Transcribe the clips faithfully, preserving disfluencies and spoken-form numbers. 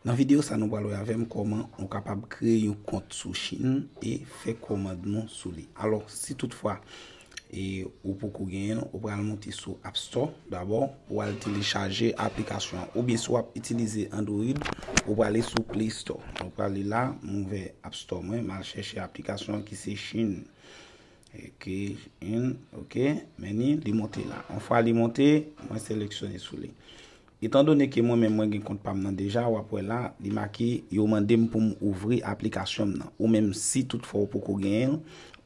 Nan videyo sa nou pral wè avè m kòman ou kapab kreye yon kont sou Shein e fè kòmand nou sou li. Alò, si toutfwa e ou poko genyen l, ou pral monte sou App Store dabò, ou al telechaje aplikasyon an. Oubyen si w ap itilize Android, ou prale sou Play Store. Ou prale la, m ouvè App Store mwen, m al chèche aplikasyon an ki se Shein. Ok, in, ok, men ni, li monte la. Yon fwa li monte, mwen seleksyone sou li. Etandone ke mwen menm mwen gen kont pa m nan deja, w ap wè la, li make yo mande m pou m ouvri aplikasyon m nan. Ou menm si toutfwa ou poko genyen l,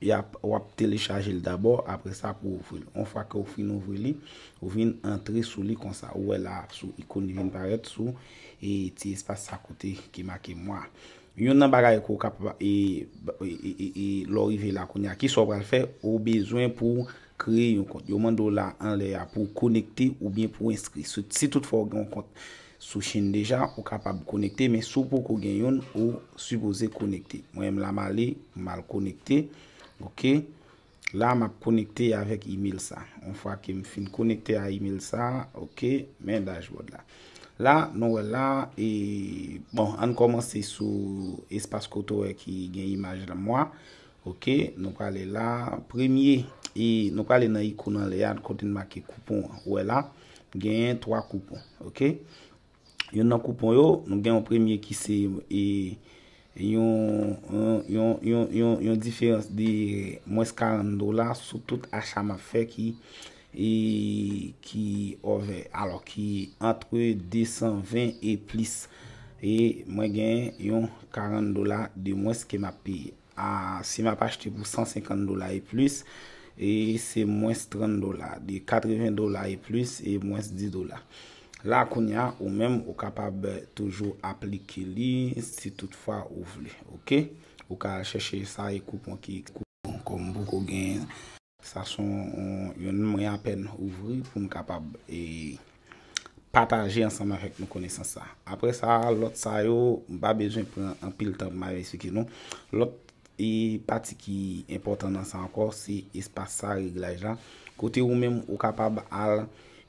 y ap, w ap telechaje l dabò, apre sa pou ouvri l. Yon fwa ke w fin ouvri li, ou vin antre sou li konsa. Ou wè la sou ikòn li vin parèt sou e ti espas sa kote ki make mwa. Youn nan bagay ke w kapab e, e, e, e, e lè w rive la kounye a, kisa w pral fè? Ou bezwen pou w kreye yon kont. Yo mande w la anlè a pou w konekte oubyen pou w enskri. Si, si toutfwa w gen yon kont sou Shein deja, ou kapab konekte, men si w poko gen youn, ou sipoze konekte. Mwen menm la m ale, m al konekte. Ok. La, m ap konekte avèk email sa. Yon fwa ke m fin konekte a email sa, ok, men dashboard la. La, nou wè la, e, bon, ann kòmanse sou espas kote w wè ki gen imaj la mwa. Ok, nou prale la, premye, e nou prale nan ikòn anlè a, kote n make koupon an. Ou wè la, genyen twa koupon, ok? Youn nan koupon yo, nou gen yon premye ki se, e, yon, yon, yon, yon, yon, yon diferans de mwens karant dola sou tout acha m ap fè ki, e, ki òvè, alò ki antre de san ven e plis. E mwen gen yon karant dola de mwens ke m ap peye. A, si m ap achte pou san senkant dola e plis, e se mwens trant dola. De katreven dola e plis, e mwens dis dola. La, kounye a, ou menm, ou kapab toujou aplike li si toutfwa ou vle, ok? Ou ka al chèche sa e koupon ki, koupon kòm poko gen. Sa se yon, yon mwen apèn ouvri pou m kapab e pataje ansanm avèk nou konesans sa. Apre sa, lòt sa yo, m pa bezwen pran anpil tan pou m al eksplike nou. Lòt e pati ki enpòtan nan sa ankò, se espas sa, reglaj la. Kote ou menm, ou kapab al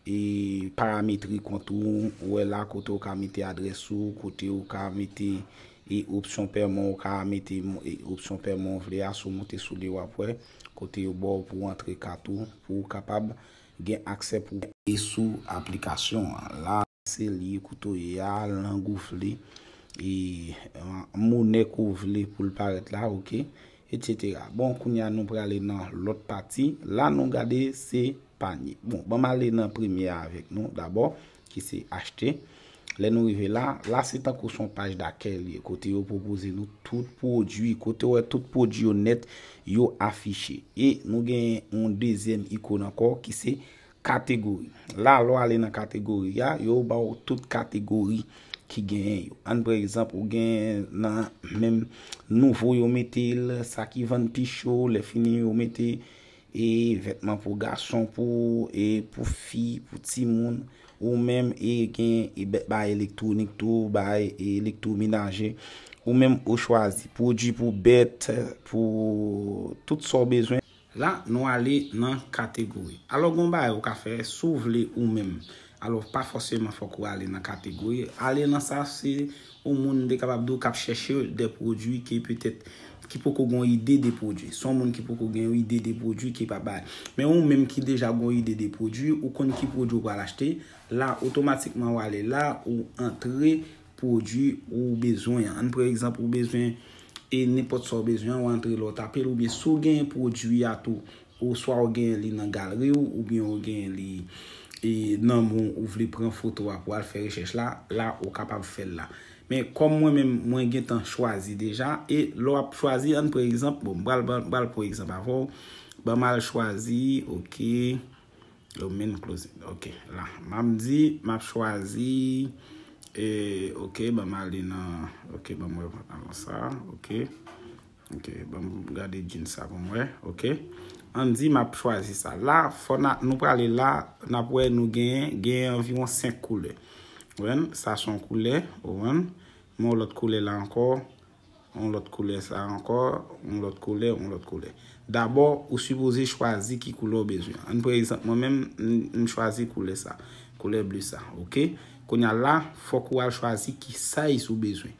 e parametre kont ou, ou wè la kote ou ka mete adrès ou, kote ou ka mete e opsyon pèman ou ka mete mo- e opsyon pèman ou vle a, si w monte sou li w ap wè kote yo ba w pou w antre kat ou, pou w kapab gen aksè pou e sou aplikasyon an. La, se li kote w ye a, lang ou vle, e, e, monè ke w vle pou l parèt la, ok, etsetera. Bon, kounye a nou prale nan lòt pati. La nou gade se panye. Bon, ban m ale nan premye a avèk nou dabò, ki se achte. Lè nou rive la, la se tankou se yon paj dakèy li ye, kote yo pwopoze nou tout pwodui, kote w wè tout pwodui yo nèt, yo afiche. E nou gen yon dezyèm ikòn ankò ki se kategori. La, lè w ale nan kategori a, yo ba w tout kategori ki genyen yo. Ann pran egzanp, ou gen nan menm nouvo yo mete l, sa ki vann pi cho, lè fini yo mete e vètman pou gason, pou, e pou fi, pou timoun, ou menm e gen e bè- bay elektwonik tou, bay e elektwomenaje, ou menm ou chwazi pwodui pou bèt, pou tout sa w bezwen. La, nou ale nan kategori. Alò, gen yon bagay ou ka fè, si w vle ou menm. Alò, pa fòseman fòk ou ale nan kategori. Ale nan sa, se yon moun, m te kapab di w, k ap chèche de pwodui ke petèt ki poko gen yon ide de pwodui. Se yon moun ki poko gen yon ide de pwodui ki pa bay. Men ou menm ki deja gen yon ide de pwodui, ou konn ki pwodui ou pral achte, la, otomatikman w ale la, ou antre pwodui ou bezwen an. Ann pran egzanp, ou bezwen e nenpòt sa w bezwen an, w antre la, w tape l, oubyen si w gen pwodui a tou, oswa w gen li nan galri w, oubyen w gen li e nan men w, ou vle pran foto a pou w al fè rechèch la, la, ou kapab fè l la. Men kòm mwen menm, mwen gentan chwazi deja, e lè w ap chwazi, ann pran egzanp, bon, m pral, m pral pran egzanp avè w, ban m al chwazi, ok, domain closing, ok, la, m ap di, m ap chwazi, e, ok, ban m ale nan, ok, ban m wè pantalon sa, ok. Ok, ban m gade jeans sa pou m wè. Ok. Ann di m ap chwazi sa. La, fò n a, nou prale la, n ap wè nou genyen, genyen anviwon senk koulè. Ou konprann? Sa se yon koulè, ou konprann? Men yon lòt koulè la ankò, yon lòt koulè sa ankò, yon lòt koulè, yon lòt koulè. Dabò, ou sipoze chwazi ki koulè w bezwen. Ann pran egzanp, mwen menm, m, m chwazi koulè sa. Koulè ble sa, ok? Kounye a la, fòk ou al chwazi ki size ou bezwen.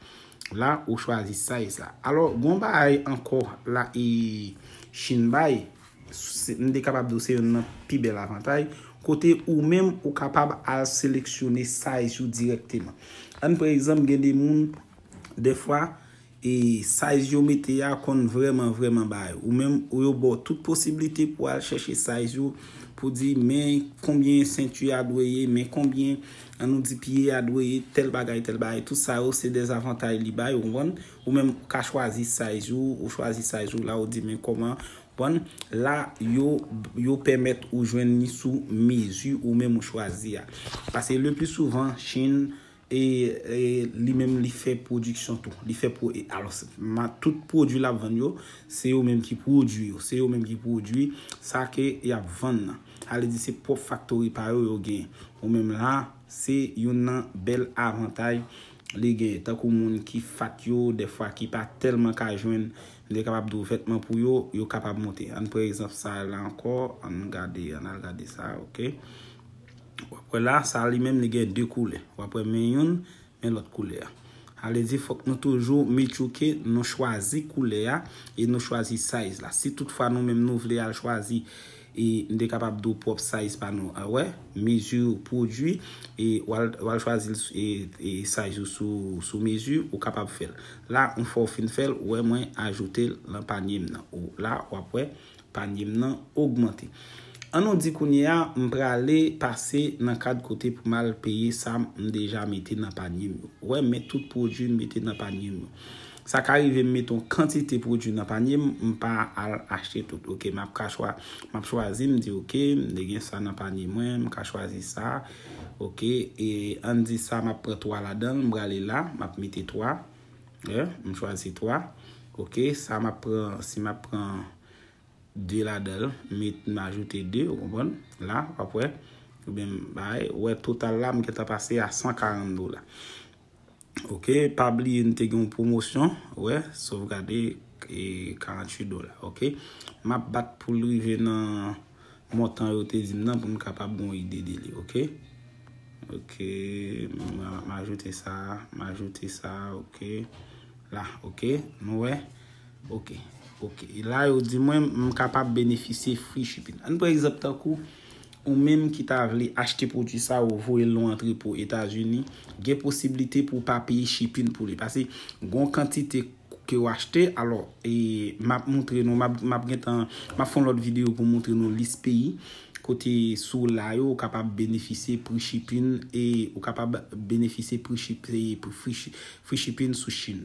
La, ou chwazi size la. Alò, gon bagay ankò la e Shein bay, se- m te kapab di w se youn nan pi bèl avantay, kote ou menm ou kapab al seleksyone size ou dirèkteman. Ann pran egzanp, gen de moun, dèfwa, e size yo mete a konn vrèman, vrèman bay. Ou menm, ou yo ba w tout posiblite pou al chèche size ou, pou di, men konbyen senti a dwe ye, men konbyen, ann nou di pye a dwe ye, tèl bagay, tèl bagay. Tout sa yo, se dèzavantay li bay, ou konprann? Ou menm, ou ka chwazi size ou, ou chwazi size ou, la, ou di, men kòman, konprann? La, yo, yo pèmèt ou jwenn li sou mezi ou menm ou chwazi a. Paske le pli souvan, Shein, e, e li menm li fè pwodiksyon tou. Li fè pwo, e, alò, se- ma, tout pwodui l ap vann yo, se yo menm ki pwodui yo. Se yo menm ki pwodui sa ke y ap vann nan. Sa vle di se pwòp faktori pa yo yo genyen. Ou menm la, se youn nan bèl avantay li genyen. Tankou moun ki fat yo, dèfwa ki pa tèlman ka jwenn, m te kapab di w vètman pou yo, yo kapab monte. Ann pran egzanp sa la ankò, ann gade, ann al gade sa, oke. W ap wè la, sa li menm li gen de koulè. W ap wè men youn, men lòt koulè a. Sa vle di fòk nou toujou make sure ke nou chwazi koulè a e nou chwazi size la. Si toutfwa nou menm nou vle al chwazi, e m te kapab di w pwòp size pa nou, a wè, mezi pwodui, e w al, w al chwazi l s- e, e size ou sou, sou mezi, ou kapab fè l. La, yon fwa w fin fè l, ou wè mwen ajoute l nan panye m nan. Ou, la, w ap wè panye m nan ogmante. Ann nou di kounye a, m prale pase nan kad kote pou m al peye sa m deja mete nan panye m yo. Ou wè, men tout pwodui m mete nan panye m yo. Sa ka rive m mete yon kantite pwodui nan panye m, m pa al achte tout. Oke, m ap ka chwa, m ap chwazi, m di, oke, m te gen sa nan panye mwen, m ka chwazi sa. Oke, e ann di sa, m ap pran twa ladan l, m prale la, m ap mete twa. Wè, m chwazi twa. Oke, sa m ap pran, si m ap pran de ladan l, met, m ajoute de, ou konprann? La, w ap wè. Oubyen, bay, wè, total la, m gentan pase a san karant dola. Oke, pa bliye, n te gen yon pwomosyon, wè, sovgade, e, karanntuit dola, oke. M ap bat pou l rive nan montan yo te di m nan pou m kapab gen yon ide de li, oke. Oke, m, m ajoute sa, m ajoute sa, oke. La, oke, nou wè. Oke, oke. E la, yo di mwen, m kapab benefisye free shipping. Ann pran egzanp tankou, ou menm ki ta vle achte pwodui sa, ou voye l nan antrepo Etazini, gen posiblite pou w pa peye shipping pou li. Paske gon kantite ke w achte, alò, e, m ap montre nou, m ap, m ap gentan, m ap fè yon lòt videyo pou montre nou lis peyi, kote sou la yo, ou kapab benefisye pri shipping, e ou kapab benefisye pri ship- e pri free, shi- free shipping sou Shein.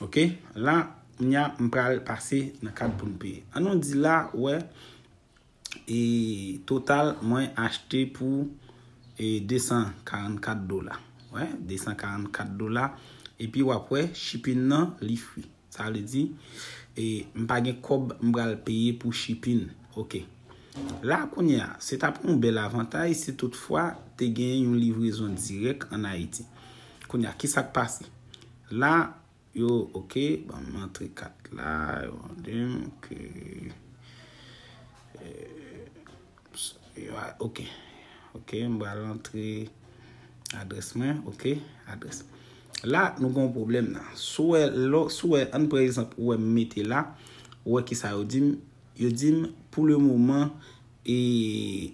Oke? La, kounye a, m pral pase nan kad pou n peye. Ann nou di la, wè, e total, mwen achte pou, e, de san karannkat dola. Wè, de san karannkat dola. Epi w ap wè, shipping nan, li free. Sa vle di, e, m pa gen kòb m pral peye pou shipping. Oke. La, kounye a, se t ap yon bèl avantay si toutfwa te gen yon livrezon dirèk ann Ayiti. Kounye a, ki sa k pase? La, yo, oke, ban m antre kat la, yo mande m ke, e, yo, oke. Oke, m pral antre adrès mwen, oke, adrès. La, nou gen yon pwoblèm la. Si w wè, lò, si w wè, ann pran egzanp, ou wè m mete la, ou wè ki sa yo di m? Yo di m, pou le moman, e,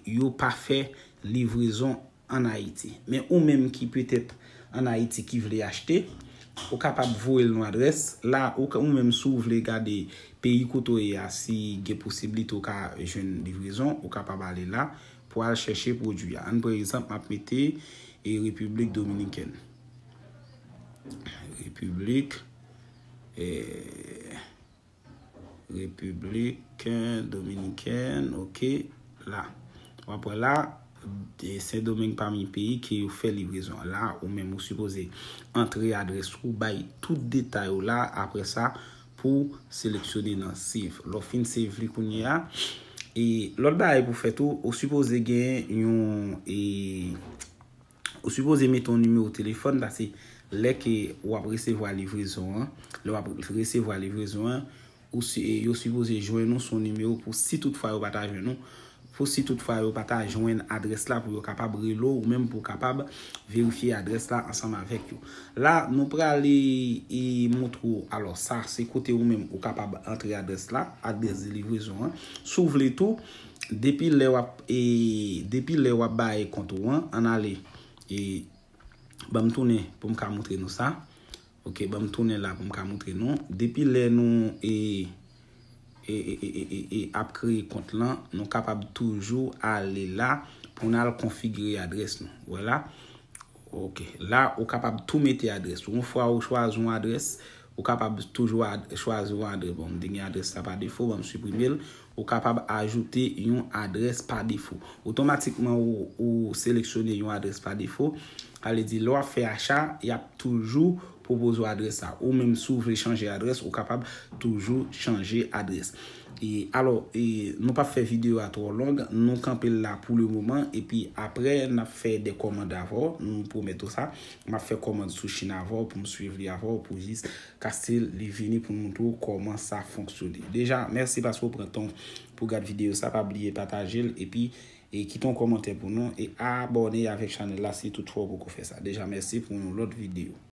yo pa fè livrezon ann Ayiti. Men ou menm ki petèt ann Ayiti ki vle achte, ou kapab voye l yon adrès. La, ou, ka- ou menm si w vle gade peyi kote w ye a, si gen posiblite ou ka jwenn livrezon, ou kapab ale la pou al chèche pwodui a. Ann pran egzanp, m ap mete, e, Repiblik Dominikèn. Repiblik, e, Repiblik Dominikèn, oke, la. W ap wè la, e, Sendomeng pami peyi ke yo fè livrezon an. La, ou menm ou sipoze antre adrès ou, bay tout detay ou la, apre sa, pou seleksyone nan save. Lè w fin save li kounye a, e lòt bagay pou fè tou, ou sipoze gen yon, e, ou sipoze mete yon nimewo telefòn, paske lè ke w ap resevwa livrezon an, lè w ap resevwa livrezon an, ou si, yo sipoze jwenn ou sou nimewo pou si toutfwa yo pa ta jwenn ou, pou si toutfwa yo pa ta jwenn adrès la pou yo kapab rele w ou menm pou w kapab verifye adrès la ansanm avèk yo. La, nou prale e montre w. Alò, sa se kote ou menm ou kapab antre adrès la, adrès de livrezon an. Si w vle tou, depi lè w ap, e, depi lè w ap bay kont ou an, ann ale, e, ban m tounen pou m ka montre nou sa. Ok, ban m tounen la pou m ka montre nou. Depi lè nou, e, e, e, e, e, e, ap kreye kont lan, nou kapab toujou ale la pou n al konfigire adrès nou. Wè la. Ok, la, ou kapab tou mete adrès ou. Yon fwa ou chwazi yon adrès, ou kapab toujou ad, chwazi yon adrès. Bon, m te gen adrès la pa defo, ban m siprime l. Ou kapab ajoute yon adrès pa defo. Otomatikman, ou, ou seleksyone yon adrès pa defo. Sa vle di, lè w ap fè acha, y ap toujou pwopoze w adrès sa. Ou menm, si w vle chanje adrès, ou kapab toujou chanje adrès. E, alò, e, nou p ap fè videyo a twò long, nou kanpe l la pou le moman, epi apre, n ap fè de kòmand avè w, m pwomèt ou sa. M ap fè kòmand sou China avè w pou m swiv li avè w, pou jis kase l, li vini pou m montre w kòman sa fonksyone. Deja, mèsi paske w pran tan w pou gad videyo sa, pa bliye pataje l, epi, e kite yon kòmantè pou nou, e abòne avèk chanèl la si toutfwa w poko fè sa. Deja, mèsi pou yon lòt videyo.